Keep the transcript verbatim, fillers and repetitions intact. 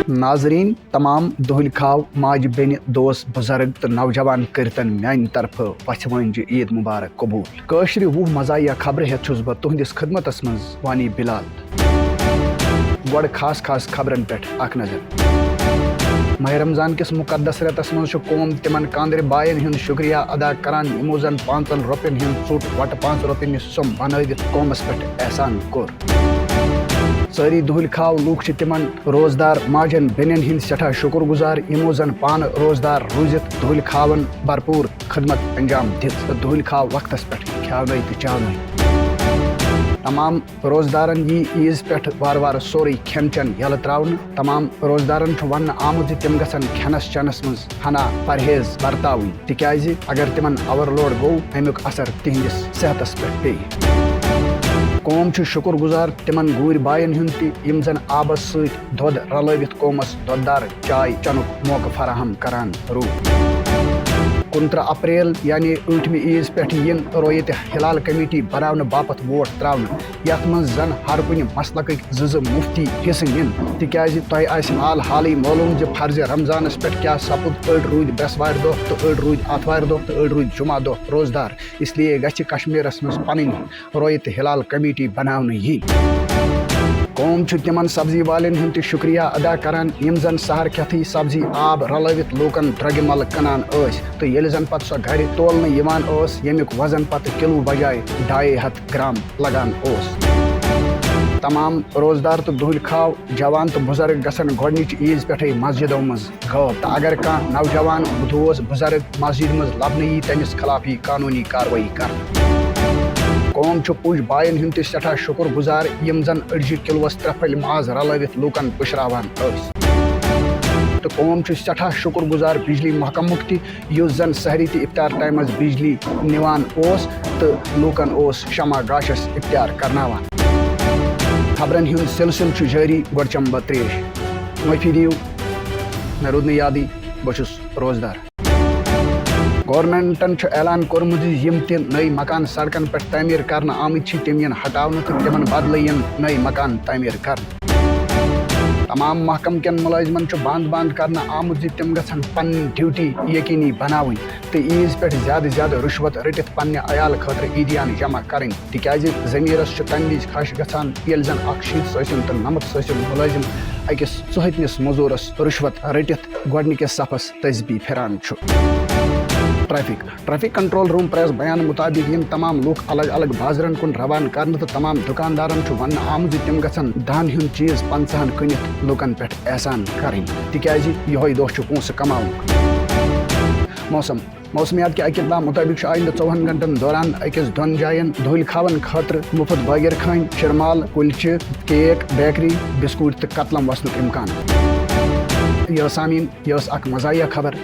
ناظرین، تمام دُہٕلۍ کھاو، ماجہِ بیٚنہِ، دوس بُزرگ تہٕ نوجوان کٔرتن میانہِ طرفہٕ وژھِ وٲنجہِ عید مبارک قبول۔ کٲشرِ وُہ مزاحیہ خبرٕ ہیتھ چھُس بہٕ تُہنٛدِس خدمتس منٛز وانی بلال۔ گۄڈٕ خاص خاص خبرن پٮ۪ٹھ اکھ نظر۔ ماہ رمضان کِس مقدس رٮ۪تس منٛز چھُ قوم تِمن کاندرِ باین ہُنٛد شُکریہ ادا کران، یِمو زن پانٛژن رۄپین ہُنٛد ژوٚٹ وٹہٕ پانٛژھ رۄپین نِش سۄم بنٲوِتھ قومس پٮ۪ٹھ احسان کوٚر۔ سٲری دُہٕلۍ کھاو لوٗکھ چھِ تِمن روزدار ماجن بیٚنٮ۪ن ہٕنٛدۍ سٮ۪ٹھاہ شُکر گُزار، یِمو زن پانہٕ روزدار روٗزِتھ دُہٕلۍ کھاون بھرپوٗر خدمت انجام دِژ تہٕ دُہٕلۍ کھاو وقتس پٮ۪ٹھ کھیاونٲے تہٕ چاونٲے۔ تمام روزدارن یی عیز پٮ۪ٹھ وارٕ وارٕ سورُے کھٮ۪ن چٮ۪ن یلہٕ تراونہٕ۔ تمام روزدارن چھُ وننہٕ آمُت زِ تِم گژھن کھٮ۪نس چٮ۪نس منٛز ہنا پرہیز برتاوٕنۍ، تِکیازِ اگر تِمن اوورلوڈ گوٚو، امیُک اثر تِہنٛدِس صحتس پٮ۪ٹھ پیٚیہِ۔ قوم چھُ شُکر گُزار تِمن گوٗرۍ باین ہُنٛد تہِ، یِم زن آبس سۭتۍ دۄد رلٲوِتھ قومس دۄددار چاے چنُک موقعہٕ فراہم کران روٗد۔ کُنترٕہ اپریل یعنی ٲٹھمہِ عیز پٮ۪ٹھ یِن رویت ہلال کمیٹی بناونہٕ باپتھ ووٹ تراونہٕ، یتھ منٛز زن ہر کُنہِ مسلکٕکۍ زٕ زٕ مفتی حصہٕ نِن، تِکیازِ تۄہہِ آسہِ حال حالٕے معلوم زِ فرض رمضانس پٮ۪ٹھ کیاہ سپُد۔ أڑۍ روٗدۍ برٛٮ۪سوارِ دۄہ تہٕ أڑۍ روٗدۍ آتھوارِ دۄہ تہٕ أڑۍ روٗدۍ جمعہ دۄہ روزدار، اس لیے گژھِ کشمیرس منٛز پنٕنۍ رویت ہلال کمیٹی بناونہٕ یِنۍ۔ قوم چھُ تِمن سبزی والٮ۪ن ہُنٛد تہِ شُکریہ ادا کران، یِم زن سحر کھٮ۪تھٕے سبزی آب رلٲوِتھ لوٗکن درۄگہِ ملہٕ کٕنان ٲسۍ تہٕ ییٚلہِ زن پتہٕ سۄ گرِ تولنہٕ یِوان ٲس، ییٚمیُک وزن پتہٕ کِلوٗ بجایہِ ڈاے ہتھ گرام لگان اوس۔ تمام روزدار تہٕ دُہٕلۍ کھاو، جوان تہٕ بُزرگ گژھن گۄڈنِچ عیز پٮ۪ٹھے مسجدو منٛز غٲب، تہٕ اگر کانٛہہ نوجوان، دوس، بُزرگ مسجد منٛز لبنہٕ یی، تٔمِس خلاف یی قانوٗنی کاروٲیی کرنہٕ۔ قوم چھُ پُج باین ہُنٛد تہِ سٮ۪ٹھاہ شُکر گُزار، یِم زن أڑجہِ کِلوس ترٛےٚ پھٔلۍ ماز رلٲوِتھ لوٗکن پُشراوان ٲسۍ۔ تہٕ قوم چھُ سٮ۪ٹھاہ شُکر گُزار بجلی محکمُک تہِ، یُس زن سحری تہٕ افطار ٹایمس بجلی نِوان اوس تہٕ لوٗکن اوس شمع گاشس افطار کرناوان۔ خبرن ہُنٛد سلسلہٕ چھُ جٲری، گۄڈٕ چمہٕ بہٕ ترٛیش۔ معٲفی دِیِو، مےٚ روٗد نہٕ یادٕے، بہٕ چھُس روزدار۔ گورنمنٹن چھُ اعلان کوٚرمُت زِ یِم تہِ نٔوۍ مکان سڑکن پٮ۪ٹھ تعمیٖر کرنہٕ آمٕتۍ چھِ، تِم یِن ہٹاونہٕ تہٕ تِمن بدلہٕ یِن نٔوۍ مکان تعمیٖر کرنہٕ۔ تمام محکمہٕ کٮ۪ن مُلٲزمن چھُ بند بند کرنہٕ آمُت زِ تِم گژھن پنٕنۍ ڈیوٹی یقینی بناوٕنۍ تہٕ عیز پٮ۪ٹھ زیادٕ زیادٕ رُشوت رٔٹِتھ پننہِ عیالہٕ خٲطرٕ عیدیان جمع کرٕنۍ، تِکیازِ ضمیرس چھُ تمہِ وِزِ خش گژھان، ییٚلہِ زن اکھ شیٖتس ٲسِن تہٕ نمتس ٲسِن مُلٲزم أکِس ژُہٲتمِس مٔزوٗرس رُشوت رٔٹِتھ گۄڈٕنِکِس صفس تسبیح پھِران چھُ۔ Traffic. Traffic control room press بیان مطابق یِن تمام لوٗکھ الگ الگ بازرن کُن روانہٕ کرنہٕ تہٕ تمام دُکاندارن چھُ وننہٕ آمُت زِ تِم گژھن دہن ہُنٛد چیٖز پنژاہن کٕنِتھ لوٗکن پٮ۪ٹھ احسان کرٕنۍ، تِکیازِ یِہوٚے دۄہ چھُ پونٛسہٕ کماونُک۔ موسم۔ موسمیات کہِ اکہِ اطلاع مطابق چھُ آیندٕ ژوٚوُہن گھنٹن دوران أکِس دۄن جاین دُہٕلۍ کھاون خٲطرٕ مُفت بٲگِر کھٲنۍ، شیرمال، کُلچہِ، کیک، بیکری، بسکوٹ تہٕ کتلم وسنُک امکان۔ یہِ ٲس سامعیٖن، یہِ ٲس اکھ مزاحیہ خبر۔